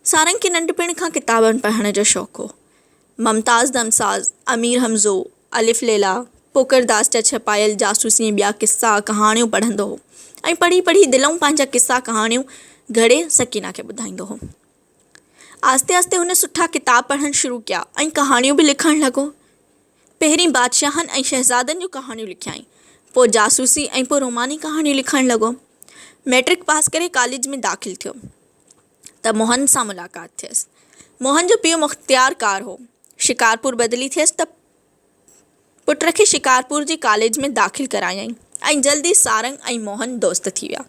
سارنگ کي ننڍپڻ کان ڪتابن پڙهڻ جو شوق هو. ممتاز دمساز، امير حمزو، الف ليليٰ، پوڪرداس جا ڇپايل جاسوسي ۽ ٻيا قصا ڪهاڻيون پڙهندو هو ۽ پڙهي پڙهي دلئون پنهنجا قصا ڪهاڻيون گهڙي سڪينه کي ٻڌائيندو هو. آهستي آهستي هن سٺا ڪتاب پڙهڻ شروع ڪيا ۽ ڪهاڻيون به لکڻ لڳو. پهرين بادشاهن ۽ شهزادن جون ڪهاڻيون لکيائين، پوء جاسوسي ۽ پوء روماني ڪهاڻيون لکڻ لڳو. مئٽرڪ پاس ڪري ڪاليج ۾ داخل ٿيو ته موهن سان ملاقات ٿيس. موهن جو پيء مختيارڪار هو. شڪارپور بدلي ٿيس ته پٽ کي شڪارپور جي ڪاليج ۾ داخل ڪرايائين ۽ جلد ئي سارنگ ۽ موهن دوست ٿي ويا.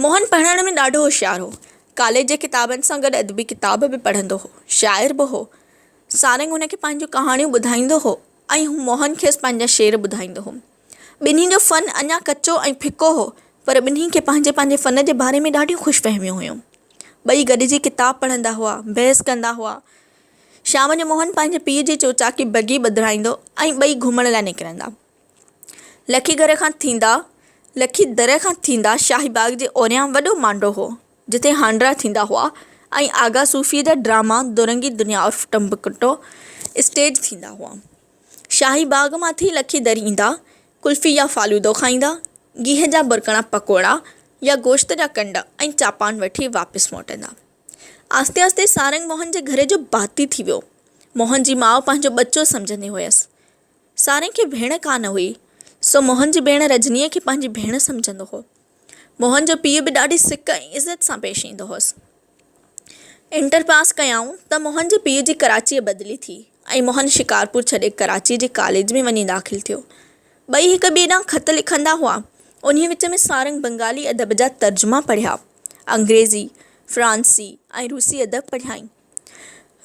موهن پڙهڻ ۾ ڏاڍو هوشيار هو. ڪاليج جي ڪتابن سان گڏ ادبي ڪتاب به پڙهندو هو. شاعر به هو. سارنگ هن کي پنهنجون ڪهاڻيون ٻڌائيندو هو ۽ موهن کيس پنهنجا شعر ٻڌائيندو هو. ٻنهي جو فن اڃا ڪچو ۽ ڦڪو هو، پر ٻنهي کي پنهنجي پنهنجي فن جي باري ۾ ڏاڍيون خوش فهميون هيون. ٻئي گڏجي ڪتاب پڙهندا هئا، بحث ڪندا هئا. شام جو موهن پنهنجي پيء جي چوچاڪي بگي ٻڌرائيندو ۽ ٻئي گهمڻ لاء نڪرندا. لکي گهر کان ٿيندا، لکي در کان ٿيندا شاهي باغ جي اوريان وڏو مانڊو هو. جتي هانڊرا ٿيندا هئا ۽ آغا صوفيء جا ڊراما دورنگي دنيا عرف ٽمبڪٽو اسٽيج ٿيندا هئا. شاهي باغ مان ٿي لکي در ايندا، قلفي يا فالودو کائيندا، گيهه جا برڪڻا پڪوڙا يا گوشت جا ڪنڊ ۽ چاپان وٺي واپس موٽندا. آهستي آهستي سارنگ موهن جي گهر جو ڀاتي ٿي ويو. موهن جي ماء پنهنجو ٻچو سمجهندي هيس. سارنگ کي ڀيڻ ڪانه هئي، سو موهن جي ڀيڻ رجنيء کي پنهنجي ڀيڻ سمجهندو هو. موهن جو پيء به ڏاڍي سڪ ۽ عزت سان پيش ايندو هوس. انٽر پاس ڪيائون ته موهن جي پيء جي ڪراچيء بدلي ٿي ۽ موهن شڪارپور ڇڏي ڪراچيء جي ڪاليج ۾ وڃي داخل ٿيو. ٻئي هڪ ٻئي ڏانهن خط لکندا هئا. انهيء وچ ۾ سارنگ بنگالي ادب جا ترجما پڙهيا. انگريزي، فرانسي ۽ روسي ادب پڙهيائين.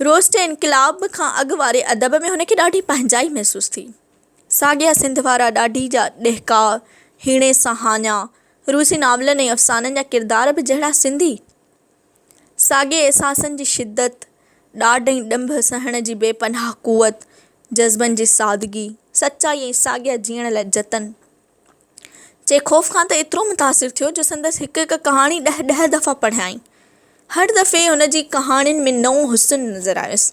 روس جي انقلاب کان اڳ واري ادب ۾ هن کي ڏاڍي پنهنجائي محسوس ٿي. ساڳيا سنڌ وارا ڏاڍي جا ڏهڪاء، هيڻي سان هاڃا، روسي ناولن ۽ افسانن جا ڪردار به جهڙا سنڌي. ساڳي احساسن جي شدت، ڏاڍ ۽ ڏنڀ سهڻ جي بي پناهه قوت، جذبن جي سادگي، سچائي ۽ ساڳيا جيئڻ لاء جتن. چيخوف کان ته ايترو متاثر ٿيو جو سندس هڪ هڪ ڪهاڻي ڏهه ڏهه دفعا پڙهيائين. هر دفعي هن جي ڪهاڻين ۾ نئون حسن نظر آيس.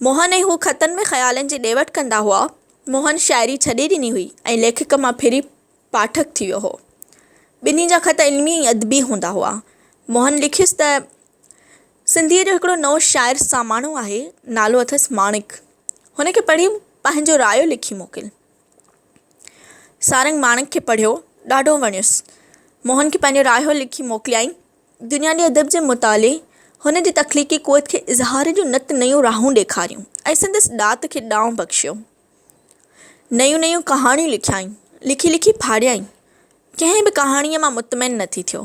موهن ۽ هو خطن ۾ خيالن جي ڏي وٺ ڪندا هئا. موهن شاعري ڇڏي ڏني هئي ۽ ليکڪ مان ڦري پاٺڪ ٿي ويو هو. ٻنهي جا خط علمي ۽ ادبي هوندا هئا. موهن لکيس ته، سنڌيء جو هڪڙو نئون شاعر ساماڻو آهي، نالو اٿس ماڻڪ. هن کي پڙهي پنهنجو رايو لکي موڪل. سارنگ ماڻڪ کي پڙهيو، ڏاڍو وڻيس. موهن کي پنهنجو رايو لکي موڪليائين. دنيا جي ادب جي مطالعي هن جي تخليقي قوت کي اظهار جون نت نيون راهون ڏيکاريون ۽ سندس ڏات کي ڏانء بخشيو. نيون نيون ڪهاڻيون لکيائين، لکي لکي ڦاڙيائين. ڪنهن به ڪهاڻيء مان مطمئن نه ٿي ٿيو.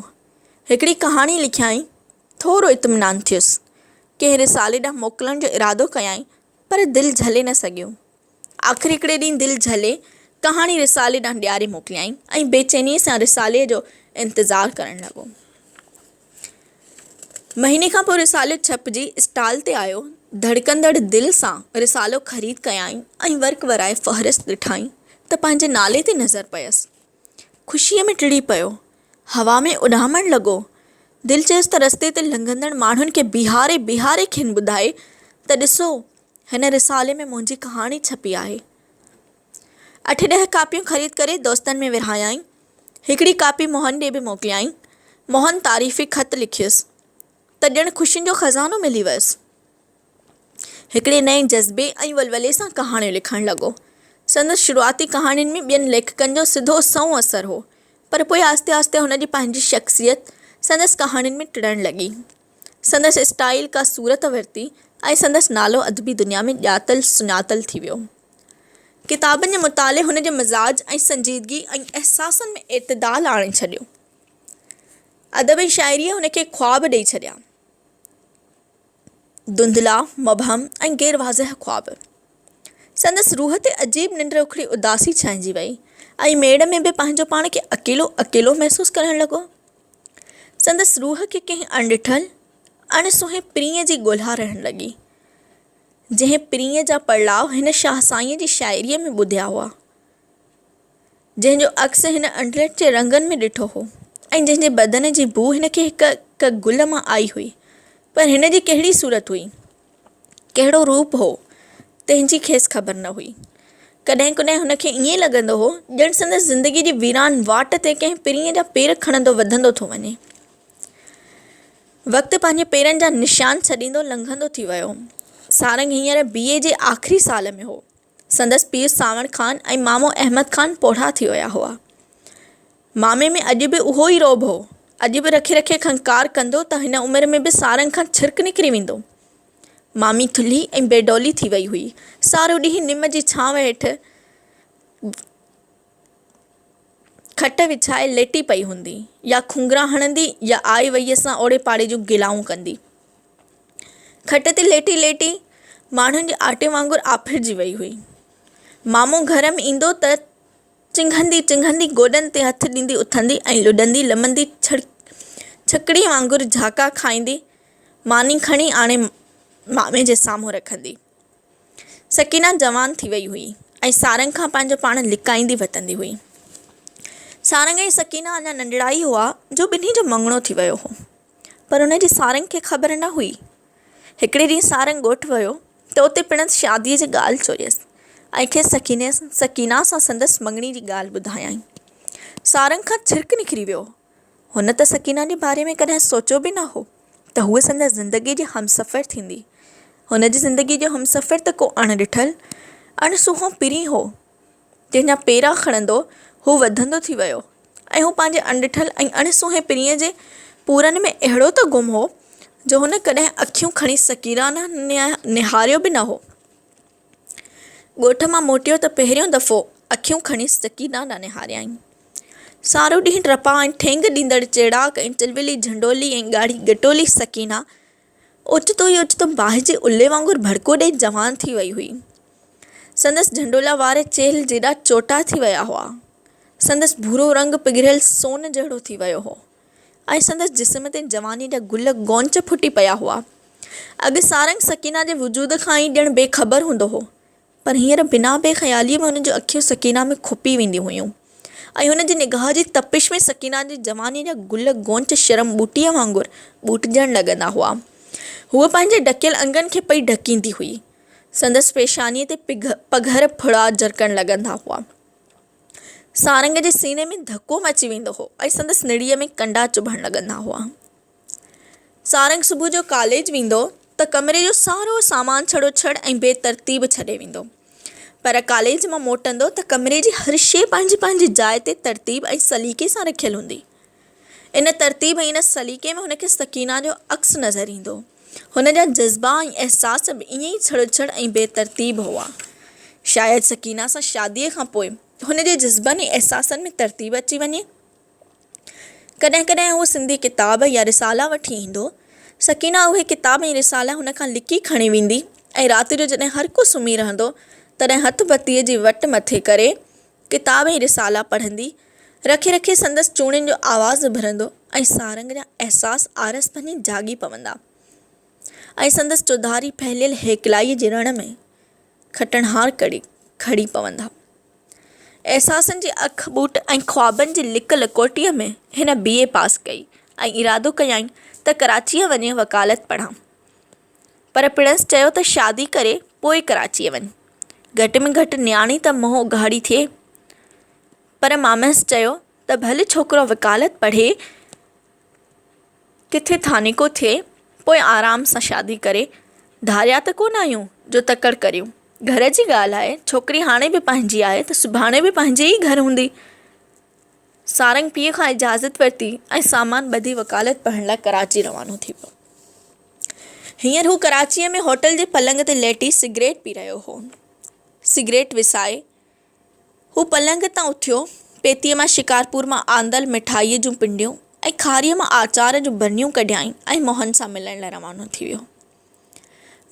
هڪڙي ڪهاڻي لکيائين، ٿورو اطمينان ٿيس. ڪنهن رسالي ڏانهن موڪلڻ جو ارادو ڪيائين، پر دل جهلي نه سگهيو. آخر هڪڙي ڏينهن دل جهلي ڪهاڻي رسالي ڏانهن ڏياري موڪليائين ۽ بيچينيء سان رسالي جو انتظار ڪرڻ لڳو. مهيني کان پوء رسالو ڇپجي اسٽال تي آيو. ڌڙڪندڙ دل سان رسالو خريد ڪيائين ۽ ورق ورائي فهرست ڏٺائين ته پنهنجي نالي تي نظر پيس. خوشيء ۾ ٽڙي پيو. هوا ۾ اڏامڻ لڳو. دل چيس ته رستي تي لنگهندڙ ماڻهن کي بيهاري بيهاري کين ٻڌائي ته ڏسو! هن رسالي ۾ منهنجي ڪهاڻي ڇپي آهي. اٺ ڏهه ڪاپيون خريد ڪري دوستن ۾ ورهايائين. هڪڙي ڪاپي موهن ڏي به موڪليائين. موهن تعريفي خط لکيس ته ڄڻ خوشين جو خزانو ملي ويس. هڪڙي نئين جذبي ۽ ولولي سان ڪهاڻيون لکڻ لڳو. سندس شروعاتي ڪهاڻين ۾ ٻين ليکڪن جو سڌو سنئون اثر هو، پر پوء آهستي آهستي هن جي پنهنجي شخصيت سندس ڪهاڻين ۾ ٽڙڻ لڳي. سندس اسٽائيل ڪا صورت ورتي ۽ سندس نالو ادبي دنيا ۾ ڄاتل سڃاتل ٿي ويو. ڪتابن جي مطالعي هن جي مزاج ۽ سنجيدگي ۽ احساسن ۾ اعتدال آڻي ڇڏيو. ادب ۽ شاعريء هن کي خواب ڏئي ڇڏيا. ڌنڌلا، مبهم ۽ غير واضح خواب. سندس روح تي عجيب ننڊ اکڙي اداسي ڇانئجي وئي ۽ ميڙ ۾ به پنهنجو پاڻ کي اڪيلو اڪيلو محسوس ڪرڻ لڳو. سندس روح کي ڪنهن اڻڏٺل، اڻ سونهين پرينء جي ڳولها رهڻ لڳي، جنهن پرينء جا پڙلاء هن شاهه سائينء جي شاعريء ۾ ٻڌيا هئا، جنهن جو عڪس هن انڊلٺ جي رنگن ۾ ڏٺو هو ۽ جنهن جي بدن جي بوء هن کي هڪ هڪ گل مان آئي هئي. پر هن جي ڪهڙي صورت هئي، ڪهڙو روپ هو، تنهن جي کيس خبر نه هئي. ڪڏهن ڪڏهن هن کي ائين لڳندو هو، ڄڻ سندس زندگيء جي ويران واٽ تي ڪنهن پرينء جا پير کڻندو وڌندو ٿو وڃي. وقت پنهنجي پيرن جا نشان ڇڏيندو لنگهندو ٿي ويو. سارنگ هينئر بي اي جي آخري سال ۾ هو. سندس پيء سانوڻ خان ۽ مامو احمد خان پوڙها ٿي ويا هئا. مامي ۾ اڄ به اهو ئي رعب هو. اڄ به رکي رکي کنڪار ڪندو ته هن عمر ۾ به سارنگ کان ڇرڪ نڪري ويندو. مامي ٿلهي ۽ بي ڊولي ٿي وئي هئي. سارو ڏينهن نم جي ڇانو هيٺ کٽ وڇائي ليٽي پئي هوندي، يا کونگهرا هڻندي يا آئي وئي سان اوڙي پاڙي جون گلائون ڪندي. کٽ تي ليٽي ليٽي ماڻهن جي آٽي وانگر آڦرجي وئي هئي. مامو گهر ۾ ايندو ته چنگهندي چنگهندي گوڏن تي هٿ ڏيندي اٿندي ۽ لڏندي لمندي ڇڪڙي وانگر جهاڪا کائيندي ماني کڻي آڻي مامي جي سامهون رکندي. سڪينه جوان ٿي وئي هئي ۽ سارنگ کان پنهنجو پاڻ لڪائيندي وتندي هئي. سارنگ ۽ سڪينه اڃا ننڍڙا ئي هئا جو ٻنهي جو مڱڻو ٿي ويو هو. پر ان جي سارنگ کي خبر نه هئي. هڪڙي ڏينهن سارنگ ڳوٺ ويو ته اتي پڻس شاديء جي ڳالهه چوريس ۽ کيس سڪينه سان سندس مڱڻي جي ڳالهه ٻڌايائين. سارنگ کان ڇرڪ نڪري ويو. هن ته سڪينه جي باري ۾ ڪڏهن سوچيو به نه هو ته هوء سندس زندگيء جي همسفر ٿيندي. هن جي زندگيء جو همسفر ته ڪو اڻ ڏٺل، اڻ سونهون پرين هو، جنهن جا پيرا کڻندو هو وڌندو ٿي ويو ۽ هو پنهنجي اڻ ڏٺل ۽ اڻ سونهين پرينء جي پورن ۾ اهڙو ته گم هو، جو هن ڪڏهن اکيون کڻي سڪينه ڏانهن نهاريو به نه هو. ڳوٺ مان موٽيو ته پهريون دفعو اکيون کڻي سڪينه ڏانهن نهاريائين. سارو ڏينهن ٽپا ۽ ٺينگ ڏيندڙ چيڙاڪ ۽ چلولي جهنڊولي ۽ ڳاڙهي ڳٽولي سڪينه اوچتو ئي اوچتو باهه جي الي وانگر ڀڙڪو ڏئي جوان ٿي وئي هئي. سندس جهنڊولا وار چيلهه جيڏا چوٽا ٿي ويا هئا. سندس ڀورو رنگ پگهريل سون جهڙو ٿي ويو هو. ۽ سندس جسم تي جوانيء جا گل گونچ ڦٽي پيا هئا. اڳ سارنگ سڪينه جي وجود کان ئي ڄڻ بي خبر هوندو هو، پر هينئر بنا بي خياليء ۾ هن جون اکيون سڪينه ۾ کپي وينديون هيون ۽ هن جي نگاهه جي تپش ۾ سڪينه جي جوانيء جا گل گونچ شرم ٻوٽيء وانگر ٻوٽجڻ لڳندا هئا. هوء پنهنجي ڍڪيل انگن کي پئي ڍڪيندي هئي. سندس پيشانيء تي پگهر ڦڙا جرڪڻ لڳندا هئا. سارنگ جي سيني ۾ ڌڪو مچي ويندو هو ۽ سندس نڙيء ۾ ڪنڊا چڀڻ لڳندا هئا. سارنگ صبح جو ڪاليج ويندو ته ڪمري جو سارو سامان ڇڙوڇڙ ۽ بي ترتيب ڇڏي ويندو. پر ڪاليج مان موٽندو ته ڪمري جي هر شيء پنهنجي پنهنجي جاء تي ترتيب ۽ سليقي سان رکيل هوندي. ان ترتيب ۽ ان سليقي ۾ هن کي سڪينه جو عڪس نظر ايندو. هن جا جذبا ۽ احساس به ائين ئي ڇڙوڇڙ ۽ بي ترتيب هئا. شايد سڪينه سان شاديء کان پوء هن جي جذبن ۽ احساسن ۾ ترتيب اچي وڃي. ڪڏهن ڪڏهن هو سنڌي ڪتاب يا رسالا وٺي ايندو. سڪينه اهي ڪتاب ۽ رسالا هن کان لڪي کڻي ويندي ۽ رات جو جڏهن هر ڪو سمهي رهندو، تڏهن هٿ بتيء جي وٽ مٿي ڪري، ڪتاب ۽ رسالا پڙهندي، رکي رکي سندس چوڻين جو آواز اڀرندو ۽ سارنگ جا احساس آرس ڀڃي جاڳي پوندا ۽ سندس چوڌاري ڦهليل هيڪلائيء جي رڻ ۾ کٽڻهار ڪڙي کڙي پوندا. احساسن جي اک ٻوٽ ۽ خوابن جي لڪ لڪوٽيء ۾ هن بي اي پاس ڪئي ۽ ارادو ڪيائين ته ڪراچيء وڃي وڪالت پڙهان. پر پڻس چيو ته شادي ڪري پوء ڪراچيء وڃ. گهٽ ۾ گهٽ نياڻي ته منهن اگهاڙي ٿئي. پر مامهنس چيو ته ڀل ڇوڪرو وڪالت پڙهي، ڪٿي ٿانيڪو ٿئي، پوء آرام سان شادي ڪري. ڌاريا ته ڪونه آهيون جو تڪڙ ڪريون. گهر جي ڳالهه آهي، ڇوڪري هاڻي به پنهنجي آهي ته سڀاڻي به پنهنجي ئي گهر هوندي. سارنگ پيء کان اجازت ورتي ۽ سامان ٻڌي وڪالت پڙهڻ لاء ڪراچي روانو ٿي ويو. هينئر هو ڪراچيء ۾ هوٽل جي پلنگ تي ليٽي سگريٽ پي رهيو هو. سگريٽ وسائي، هو پلنگ تان اٿيو. پيتيء مان شڪارپور مان آندل مٺائيء جون پنڊيون ۽ کاريء مان آچار جون برنيون ڪڍيائين ۽ موهن سان ملڻ لاء روانو ٿي ويو.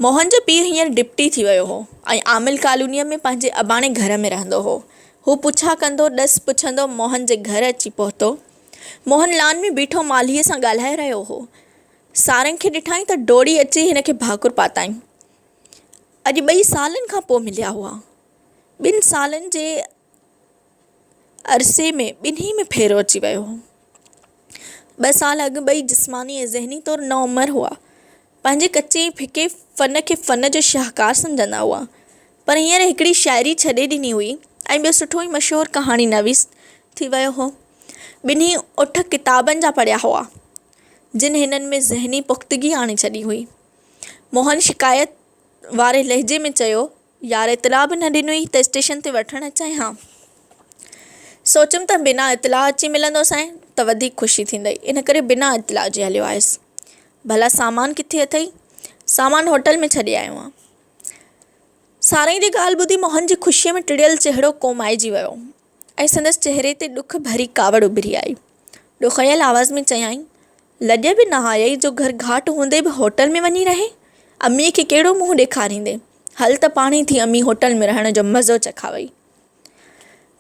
موهن جو پيء هينئر ڊپٽي ٿي ويو هو ۽ عامل ڪالونيء ۾ پنهنجي اباڻي گهر ۾ رهندو هو. هو پڇا ڪندو، ڏس پڇندو موهن جي گهر اچي پهتو. موهن لان ۾ بيٺو مالهيء سان ڳالهائي رهيو هو. سارنگ کي ڏٺائين ته ڊوڙي اچي هن کي ڀاڪر پاتائين. اڄ ٻئي سالن کان پوء مليا هئا. ٻن سالن جي عرصي ۾ ٻنهي ۾ ڦيرو اچي ويو هو. ٻه سال اڳ ٻئي جسماني ۽ ذهني طور نوعمر هئا. پنهنجي ڪچي ۽ ڦڪي فن کي فن جو شاهڪار سمجهندا هئا. پر هينئر هڪڙي شاعري ڇڏي ڏني هئي ۽ ٻيو سٺو ۽ مشهور ڪهاڻي نويس ٿي ويو هو. ٻنهي اٺ ڪتابن جا پڙهيا هئا، جن هنن ۾ ذهني پختگي آڻي ڇڏي هئي. موهن شڪايت واري لهجي ۾ چيو، يار اطلاع به نه ڏنوئي ته اسٽيشن تي وٺڻ اچانء ها. سوچيم ته بنا اطلاع اچي ملندوسانء ته وڌيڪ خوشي ٿيندئي، ان ڪري بنا اطلاع جي هليو آيس. ڀلا سامان ڪٿي اٿئي؟ سامان هوٽل ۾ ڇڏي آيو آهيان. سارنگ جي ڳالهه ٻڌي موهن جي خوشيء ۾ ٽڙيل چهرو ڪومائجي ويو ۽ سندس چهري تي ڏک ڀري ڪاوڙ اڀري آئي. ڏکويل آواز ۾ چيائين، لڄ به نه آيئي جو گهر گهاٽ هوندي به هوٽل ۾ وڃي رهين؟ اميء کي ڪهڙو منهن ڏيکاريندين؟ هل ته پاڻهي ٿي امي هوٽل ۾ رهڻ جو مزو چکاوئي.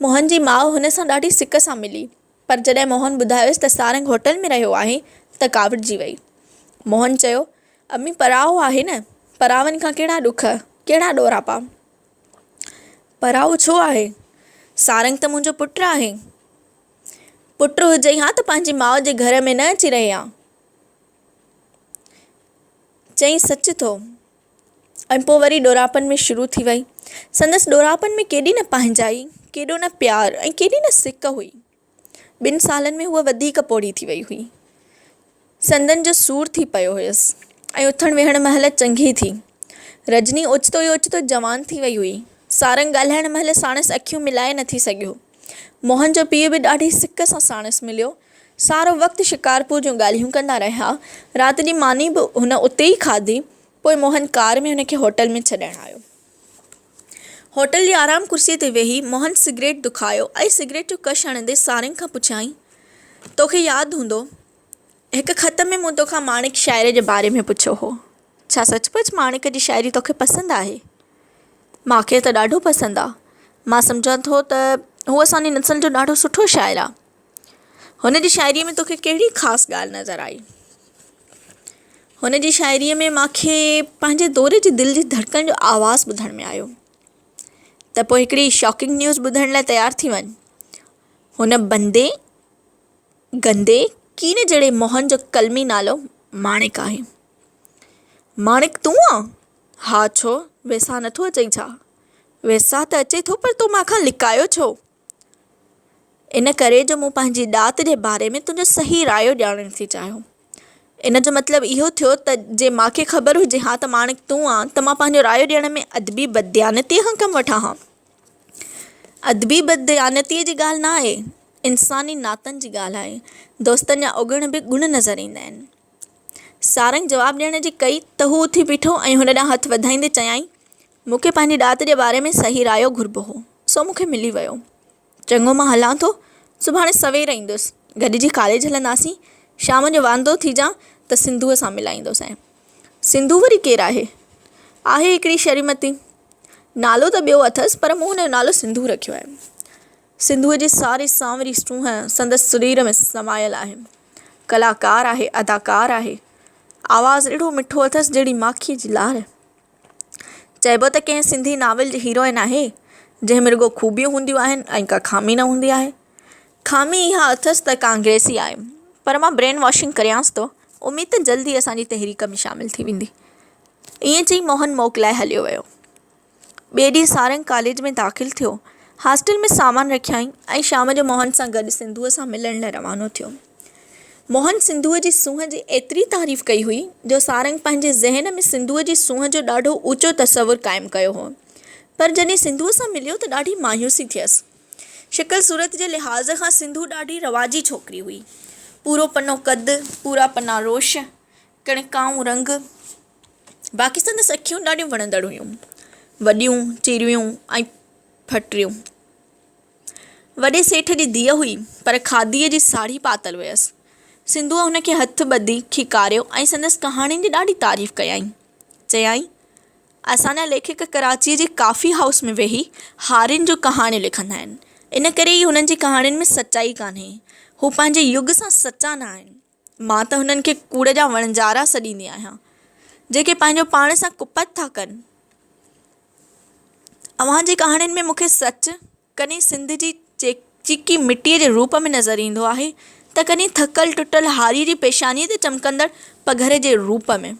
موهن جي ماء هن سان ڏاڍي سڪ سان ملي، پر جڏهن موهن ٻڌايس ته سارنگ هوٽل ۾ رهيو آهي ته ڪاوڙجي وئي. موهن چيو، امي پرائو آهي نه، پراون کان ڪهڙا ڏک، ڪهڙا ڏوراپا. پرائو ڇو آهي؟ سارنگ ته منهنجو پٽ آهي. پٽ هجئي ها ته پنهنجي ماء جي گهر ۾ نه اچي رهي ها. چئين سچ ٿو. ۽ پوء وري ڏوراپن ۾ شروع ٿي وئي. سندس ڏوراپن ۾ ڪيڏي نه پنهنجائي، ڪيڏو نه پيار ۽ ڪيڏي نه سڪ هئي. ٻن سالن ۾ هوء وڌيڪ پوڙهي ٿي وئي هئي. سنڌن جو سور ٿي پيو هيس ۽ اٿڻ ويهڻ مهل چنگهي ٿي. رجني اوچتو ئي اوچتو جوان ٿي وئي هئي. سارنگ ڳالهائڻ مهل ساڻس اکيون ملائي نٿي سگهيو. موهن جو پيء به ڏاڍي سڪ سان ساڻس مليو. سارو وقت شڪارپور جون ڳالهيون ڪندا رهيا. رات جي ماني به هن اتي ئي کاڌي. پوء موهن ڪار ۾ هن کي هوٽل ۾ ڇڏڻ آيو. هوٽل جي آرام ڪرسيء تي ويهي موهن سگريٽ دکايو ۽ سگريٽ جو ڪش هڻندي سارنگ کان پڇيائين، توکي ياد هوندو، هڪ خط ۾ مون توکان ماڻڪ شاعر جي باري ۾ پڇيو هو. ڇا سچ پچ ماڻڪ جي شاعري توکي پسند آهي؟ مان کي ته ڏاڍو پسند آ. مان سمجهان ٿو ته هو اسان جي نسل جو ڏاڍو سٺو شاعر آ. هن جي شاعريء ۾ توکي ڪهڙي خاص ڳالهه نظر آئي؟ هن جي شاعريء ۾ مان کي پنهنجي دور جي دل جي ڌڙڪن جو آواز ٻڌڻ ۾ آيو. ته پوء هڪڙي شاڪنگ نيوز ٻڌڻ لاء تيار ٿي وڃ. هن بندي گندي ڪيڙي جهڙي موهن جو قلمي نالو ماڻڪ آهي. ماڻڪ تون آن؟ ها ڇو؟ ويساهه نٿو اچئي ڇا؟ ويساهه ته اچي ٿو پر تو مان کان لڪايو ڇو؟ ان ڪري جو مون پنهنجي ڏات جي باري ۾ تنهنجو صحيح رايو ڄاڻڻ ٿي چاهيو. ان جو مطلب اهو ٿيو ته جي مان کي خبر هجي ها ته ماڻڪ تون آن ته مان پنهنجو رايو ڏيڻ ۾ ادبي بدديانتيء کان ڪم وٺان ها. ادبي بدديانتيء جي ڳالهه نه آهي. انساني ناتن جي ڳالهه آهي. دوستن جا اوگڻ به گڻ نظر ايندا آهن. سارنگ جواب ڏيڻ جي ڪئي ته هو اٿي بيٺو ۽ هن ڏانهن هٿ وڌائيندي چيائين، مون کي پنهنجي ڏات جي باري ۾ صحيح رايو گهربو هو، سو مون کي ملي ويو. چڱو مان هلان ٿو، سڀاڻي سوير ايندس، گڏجي ڪاليج هلنداسين، شام جو واندو ٿيجان ته سنڌوء سان ملائيندوسانء. سنڌو وري ڪير آهي؟ آهي هڪڙي شريمتي. نالو ته ٻيو اٿس پر مون هن جو نالو سنڌو رکيو آهي. سنڌوء جي ساري سانوري سونهن سندس سرير ۾ سمايل آهي. ڪلاڪار آهي، اداڪار آهي. آواز اهڙو مٺو اٿس جهڙي ماکيء جي لار. چئبو ته ڪنهن سنڌي ناول جي هيروئن آهي، جنهن ۾ رڳو خوبيون هونديون آهن ۽ ڪا خامي نه هوندي آهي. خامي اها اٿس ته ڪانگريسي آهي، پر مان برين واشنگ ڪريانس ٿو، اميد ته جلد ئي اسان جي تحريڪ ۾ شامل ٿي ويندي. ائين چئي موهن موڪلائي هليو ويو. ٻئي ڏينهن سارنگ ڪاليج ۾ داخل ٿيو. هاسٽل ۾ سامان رکيائين ۽ شام جو موهن سان گڏ سنڌوء سان ملڻ لاء روانو ٿيو. موهن سنڌوء جي سونهن جي ايتري تعريف ڪئي هئي جو سارنگ پنهنجي ذهن ۾ سنڌوء جي سونهن جو ڏاڍو اوچو تصور قائم ڪيو هو. پر جڏهن سنڌوء سان مليو ته ڏاڍي مايوسي ٿيس. شڪل صورت جي لحاظ کان سنڌو ڏاڍي رواجي ڇوڪري هئي. پورو پنو قد، پورا پنا روش، ڪڻڪائون رنگ. باقي سندس اکيون ڏاڍيون وڻندڙ هيون. وڏيون، چريون ۽ ڦٽريون. وڏي سيٺ جي ڌيء هئي، پر کاڌيء جي ساڙهي پاتل هيس. سنڌوء هن کي هٿ ٻڌي کيڪاريو ۽ سندس ڪهاڻين جي ڏاڍي تعريف ڪيائين. چيائين، اسان جا ليکڪ ڪراچيء جي ڪافي هائوس ۾ ويهي هارين جون ڪهاڻيون لکندا آهن. ان ڪري ئي هنن جي ڪهاڻين ۾ سچائي ڪانهي. هو پنهنجي يگ سان سچا نه آهن. مان ته هنن کي ڪوڙ جا وڻجارا سڏيندي آهيان، جيڪي پنهنجو پاڻ سان ڪپت ٿا ڪن. اوهان جي ڪهاڻين ۾ مون کي سچ ڪڏهن سنڌ جي چيڪي مٽيء جي روپ ۾ نظر ايندو آهي ته ڪڏهن ٿڪل ٽٽل هاريء جي پيشانيء تي چمڪندڙ پگهر جي روپ ۾.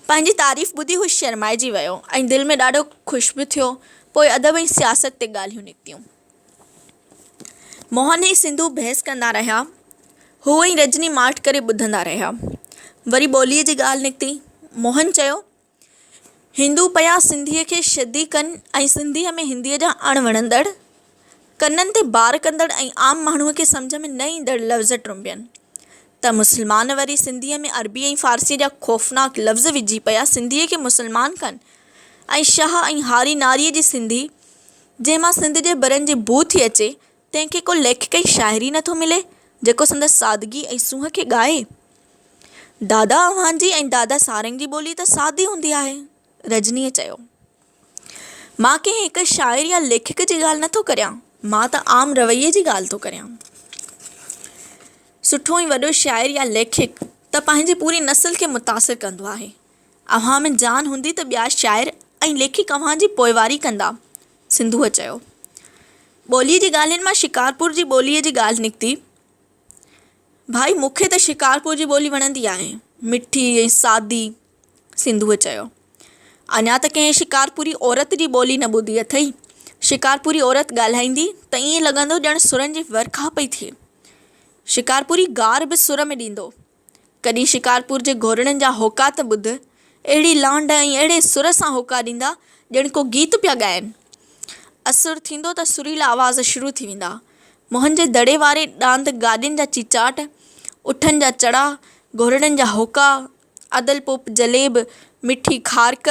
پنهنجي تعريف ٻڌي هو شرمائجي ويو ۽ دل ۾ ڏاڍو خوش به ٿيو. پوء ادب ۽ سياست تي ڳالهيون نڪتيون. موهن ۽ سنڌو بحث ڪندا رهيا. هو ۽ رجني ماٺ ڪري ٻڌندا رهيا. وري ٻوليء جي ڳالهه نڪتي. موهن چيو، هندو پيا سنڌيء کي شڌي ڪن ۽ سنڌيء ۾ هنديء جا اڻ وڻندڙ، ڪنن تي بار ڪندڙ ۽ عام ماڻهوء کي سمجهه ۾ نه ايندڙ لفظ ٽنبين ته مسلمان وري سنڌيء ۾ عربي ۽ فارسيء جا خوفناڪ لفظ وجهي پيا سنڌيء کي مسلمان ڪن ۽ شاهه ۽ هاري ناريء جي سنڌي جنهن مان سنڌ جي برن جي بوء ٿي اچي تنهن کي ڪو ليکڪ ۽ شاعر ئي نٿو ملي جيڪو سندس سادگي ۽ سونهن کي ڳائي. دادا اوهان جي ۽ دادا سارنگ جي ٻولي ته سادي هوندي آهي. رجنيء چيو. مان ڪنهن هڪ شاعر يا ليکڪ جي ڳالهه نٿو ڪريان، مان ته عام رويي جي ڳالهه ٿو ڪريان. سٺو ۽ وڏو شاعر يا ليکڪ ته پنهنجي پوري نسل کي متاثر ڪندو آهي. اوهان ۾ جان هوندي ته ٻيا شاعر ۽ ليکڪ اوهان جي پوئواري ڪندا. سنڌوء چيو. ٻوليء جي ڳالهين مان شڪارپور جي ٻوليء جي ڳالهه نڪتي. ڀائي مون کي ته شڪارپور جي ٻولي وڻندي آهي، مٺي ۽ سادي. سنڌوء چيو. اڃا ته ڪنهن شڪارپوري عورت جي ٻولي نه ٻڌي اٿئي. شڪارپوري عورت ڳالهائيندي ته ائين لڳندو ڄڻ سرن جي ورکا پئي ٿئي. شڪارپوري گار به سر ۾ ڏيندو. ڪڏهن شڪارپور جي گهورڙن جا هوڪا ته ٻڌ، اهڙي لانڍ ۽ اهڙي سر سان هوڪا ڏيندا ڄڻ ڪو گيت پيا ڳائين. اسر ٿيندو ته سريلا آواز شروع ٿي ويندا. موهن جي دڙي واري ڏاند گاڏين جا چيچاٽ، اٺن جا چڙا، گهورڙن جا هوڪا، ادل پوپ جليب، مٺي کارڪ،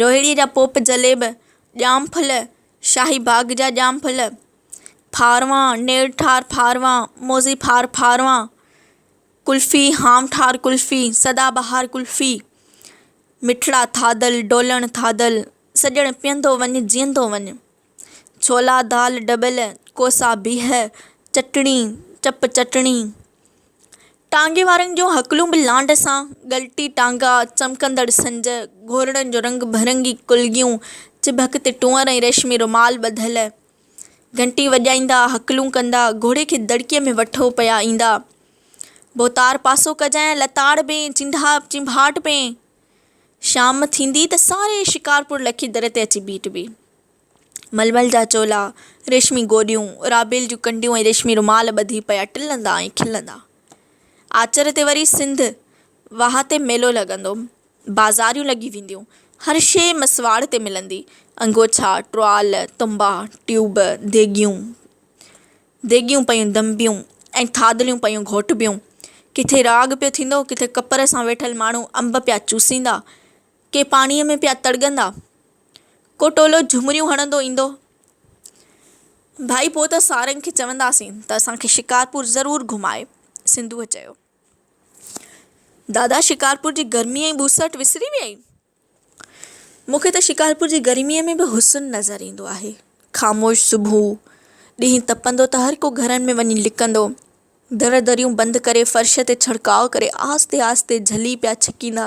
روهيڙي جا پوپ جليب، ڄام ڦل، شاهي باغ جا ڄام ڦل، ڦاروان، نيڙ ٺار ڦاروان، موزي ڦار ڦاروان، قلفي، هام ٺار قلفي، سدا بهار قلفي، مٺڙا ٿاڌل، ڊولڻ ٿاڌل، سڄڻ پيئندو وڃ جيئندو وڃ، ڇولا دال ڊٻل، ڪوسا بيهه، چٽڻي، چپ چٽڻي. ٽانگي وارن جون هڪلون به لانڍ سان، ڳلٽي ٽانگا، چمڪندڙ سنج، گهورڙن جو رنگ برنگي ڪلگيون، چڀڪ تي ٽوئر ۽ ريشمي رومال ٻڌل. گهنٽي وڄائيندا، هڪلون ڪندا، گهوڙي کي دڙڪي ۾ وٺو پيا ايندا. ڀوتار پاسو ڪجانء، لتاڙبين، چينڀاٽبين. شام ٿيندي ته ساري شڪارپور لکي در تي اچي بيٺبي. ململ جا چولا، ريشمي گوڏيون، رابيل جون ڪنڊيون ۽ ريشمي رومال ٻڌي پيا ٽلندا ۽ کلندا. آچر تي وري سنڌ واهه تي ميلو لڳندو. بازاريون لڳي وينديون. هر شيء مسواڙ تي ملندي. انگوڇا، ٽوال، تنبا، ٽيوب، ديڳيون، ديڳيون پيون دنبيون ۽ ٿاڌليون پيون گهوٽبيون. ڪٿي راڳ پيو ٿيندو، ڪٿي ڪپر سان ويٺل ماڻهو انب پيا چوسيندا، ڪي پاڻيء ۾ پيا تڙڳندا. ڪو ٽولو جهمريون هڻندو ايندو. ڀائي پوء ته سارنگ کي چونداسين ته اسان کي شڪارپور ضرور گهمائي. سنڌوء چيو. دادا شڪارپور جي گرمي ۽ ٻوسٽ وسري ويئي؟ مون کي ته شڪارپور جي گرميء ۾ به حسن نظر ايندو آهي. خاموش صبح، ڏينهن تپندو ته هر ڪو گهرن ۾ وڃي لڪندو. در دريون بند ڪري فرش تي ڇڙڪاء ڪري آهستي آهستي جهلي پيا ڇڪيندا.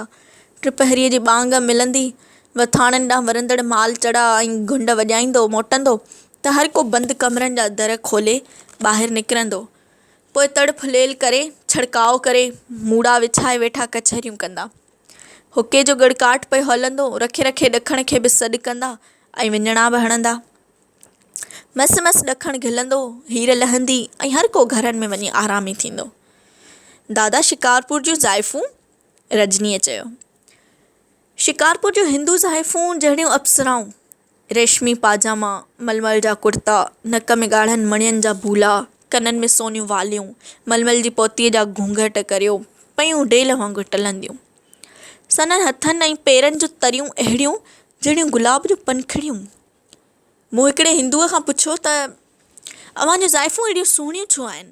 ٽپهريء جي ٻانگ ملندي، وٿاڻن ڏانهن ورندڙ مال چڙا ۽ گهنڊ وڄائيندو موٽندو ته هر ڪو بند ڪمرن جا در کولي ٻاهر نڪرندو. پوء تڙ ڦليل ڪري، ڇڙڪاء ڪري، موڙا وڇائي ويٺا ڪچهريون ڪندا. حقي جو ڳڙڪاٽ پيو هلندو، رکي رکي ڏکڻ کي به سڏ ڪندا ۽ وڃڻا به هڻندا. مس مس ڏکڻ گهلندو، هير لهندي ۽ هر ڪو گهرن ۾ وڃي آرامي ٿيندو. دادا شڪارپور جون زائفون؟ رجنيء چيو. شڪارپور جون هندو زائفون جهڙيون اپسرائون، ريشمي پاجاما، ململ جا ڪڙتا، نڪ ۾ ڳاڙهن مڻين جا ڀولا، ڪنن ۾ سونيون واليون، ململ جي پوتيء جا گهونگهٽ ڪريو پيون ڊيل وانگر ٽلنديون. سندن هٿن ۽ پيرن جون تريون اهڙيون جهڙيون گلاب جون پنکڙيون. مون هڪڙي هندوء کان پڇيو ته اوهان جون زائفون اهڙيون سهڻيون ڇو آهن؟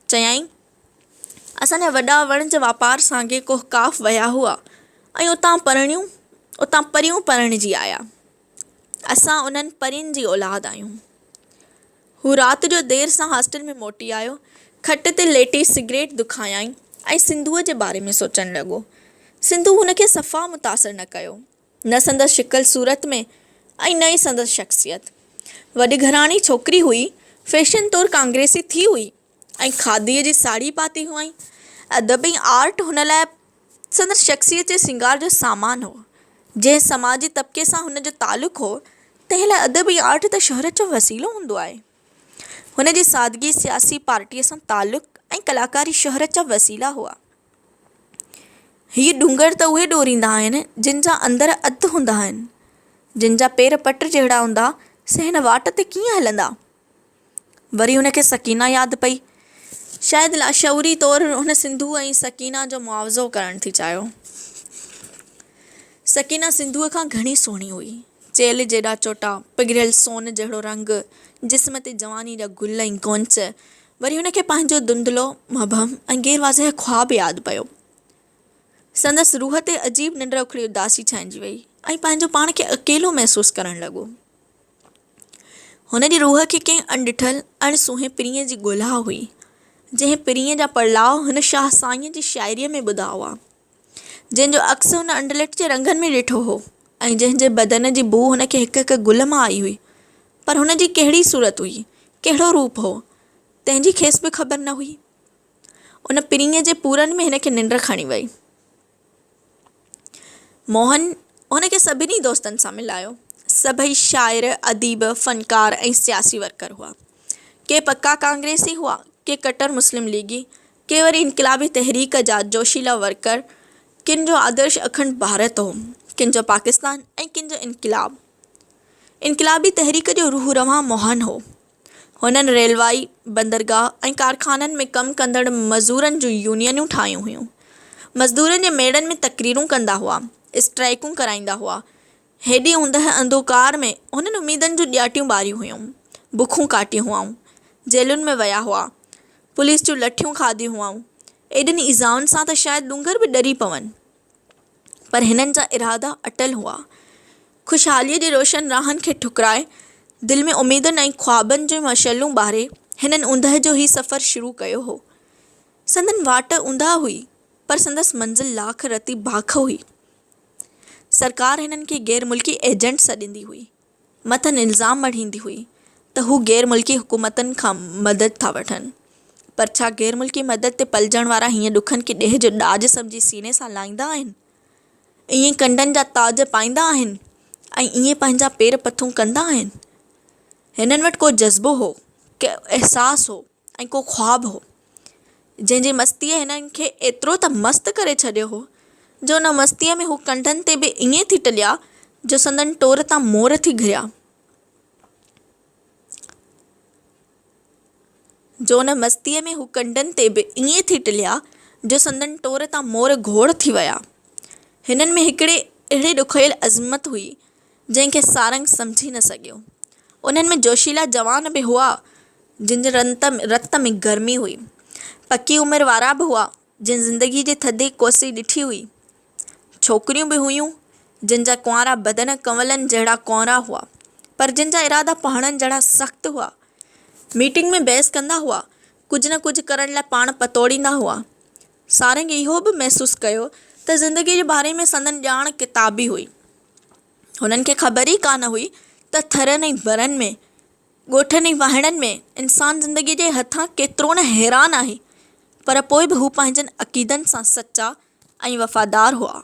چيائين، اسان جا وڏا وڻج واپار سانگي ڪوهه قاف ويا هئا ۽ اتان پرڻيون اتان پريون پرڻجي آيا. اسان انهن پرين جي اولاد آهيون. هو رات جو دير سان هاسٽل ۾ موٽي آيو. کٽ تي ليٽي سگريٽ دکايائين ۽ سنڌوء جي باري ۾ سوچڻ لڳو. سنڌو هن کي صفا متاثر نه ڪيو. نه سندس شڪل صورت ۾ ۽ نه ئي سندس شخصيت. وڏي گهراڻي ڇوڪري هئي، فيشن طور ڪانگريسي ٿي هئي ۽ کاڌيء جي ساڙهي پاتي هئائين. ادب ۽ آرٽ هن لاء سندس شخصيت جي سينگار جو سامان هو. جنهن سماجي طبقي سان هن جو تعلق هو، تنهن لاء ادب ۽ آرٽ ته شهرت جو وسيلو هوندو آهي. هن جي سادگي، سياسي پارٽيء سان تعلق ۽ ڪلاڪاري شهرت جا وسيلا هئا. هي ڏونگر ته اهي ڏوريندا آهن، جن جا اندر اڌ هوندا آهن. جن جا پير پٽ جهڙا هوندا، سي هن واٽ تي ڪيئن هلندا؟ وري هن کي سڪينه ياد پئي. شايد لاشعوري طور هن سنڌوء ۽ سڪينه جو معاوضو ڪرڻ ٿي چاهيو. سڪينه سنڌوء کان گهڻي سهڻي هئي. چيلهه جيڏا چوٽا، پگهريل سون جهڙو رنگ، جسم تي جواني جا گل ۽ گونچ. وري هن کي پنهنجو ڌنڌلو، مبهم ۽ غير واضح خواب ياد پيو. سندس روح تي عجيب ننڊ اکڙي اداسي ڇانئجي وئي ۽ پنهنجو پاڻ کي اڪيلو محسوس ڪرڻ لڳو. هن جي روح کي ڪنهن اڻڏٺل، اڻ سونهين پرينء جي ڳولها هئي، جنهن پرينء جا پڙلاء هن شاهه سائينء جي شاعريء ۾ ٻڌا هئا، جنهن جو عڪس هن انڊلٺ جي رنگن ۾ ڏٺو هو ۽ جنهن جي بدن جي بوء هن کي هڪ هڪ گل مان آئي هئي. پر هن جي ڪهڙي صورت هئي، ڪهڙو روپ هو، تنهن جي کيس به خبر نه هئي. ان پرينء جي پورن ۾ هن کي ننڊ کڻي وئي. موهن هن کي سڀني دوستن سان ملايو. سڀئي شاعر، اديب، فنڪار ۽ سياسي ورڪر هئا. ڪي پڪا ڪانگريسي هئا، ڪي ڪٽر مسلم ليگي، ڪي وري انقلابي تحريڪ جا جوشيلا ورڪر، ڪن جو آدرش اکنڊ ڀارت هو، ڪن جو پاڪستان ۽ ڪن جو انقلاب. انقلابي تحريڪ جو روح روان موهن هو. هنن ريلوائي، بندرگاهه ۽ ڪارخانن ۾ ڪم ڪندڙ مزورن جون يونينون ٺاهيون هيون. مزدورن جي ميڙن ۾ تقريرون ڪندا هئا، اسٽرائيڪون ڪرائيندا هئا. هيڏي اوندهه انڌوڪار ۾ هنن اميدن جون ڏياٽيون ٻاريون هيون، بکون ڪاٽيون هئائون، جيلن ۾ ويا هئا، پوليس جون لٺيون کاڌيون هئائون. ايڏين ايذائن سان ته شايد ڏونگر به ڏري پون. پر هنن جا ارادا اٽل هئا. خوشحاليء جي روشن راهن کي ٺڪرائي، دل ۾ اميدن ۽ خوابن جون مشعلون ٻاري، هنن اوندهه جو هي سفر شروع ڪيو هو. سندن واٽ اونداهه هئي، پر سندس منزل لاک رتي باک هئي. سرڪار هنن کي غير ملڪي ايجنٽ سڏيندي هئي. مٿن الزام مڙهيندي هئي ته هو غير ملڪي حڪومتن کان مدد ٿا وٺن. پر ڇا غير ملڪي مدد تي پلجڻ وارا هيئن ڏکن کي ڏيهه جو ڏاج سمجهي سيني سان لائيندا آهن؟ ائين ڪنڊن جا تاج پائيندا آهن ۽ ائين پنهنجا پير پٿون ڪندا آهن؟ هنن وٽ ڪو جذبو هو، ڪو احساس هو ۽ ڪو خواب هو، جنهن جي مستيء هنن کي ايترو ته مست ڪري ڇڏيو هو، جو ان مستيء ۾ هو ڪنڍن تي به ائين ٿي ٽليا، جو سندن ٽور تان مور ٿي گهريا. جو ان مستيء ۾ هو ڪنڍن تي به ائين ٿي ٽليا، جو سندن ٽور تان مور گهوڙ ٿي ويا. هنن ۾ هڪڙي اهڙي ڏکويل عظمت هئي، جنهن کي سارنگ سمجهي نه سگهيو. انهن ۾ جوشيلا جوان به هئا، جن جي رت ۾ گرمي هئي. پڪي عمر وارا به هئا، جن زندگيء جي ٿڌي ڪوسي ڏٺي هئي. ڇوڪريون به هيون، جن جا ڪنوارا بدن ڪنولن جهڙا ڪونرا هئا، پر جن جا ارادا پهاڙن جهڙا سخت هئا. ميٽنگ ۾ بحث ڪندا هئا، ڪجهه نه ڪجهه ڪرڻ لاء پاڻ پتوڙيندا هئا. سارنگ اهو به محسوس ڪيو ته زندگيء جي باري ۾ سندن ڄاڻ ڪتابي هئي. هنن کي خبر ئي ڪانه هئي ته ٿرن ۽ برن ۾، ڳوٺن ۽ واهڻن ۾ انسان زندگيء جي هٿان ڪيترو نه حيران آهي، پر پوء به هو پنهنجن عقيدن سان سچا ۽ وفادار هئا.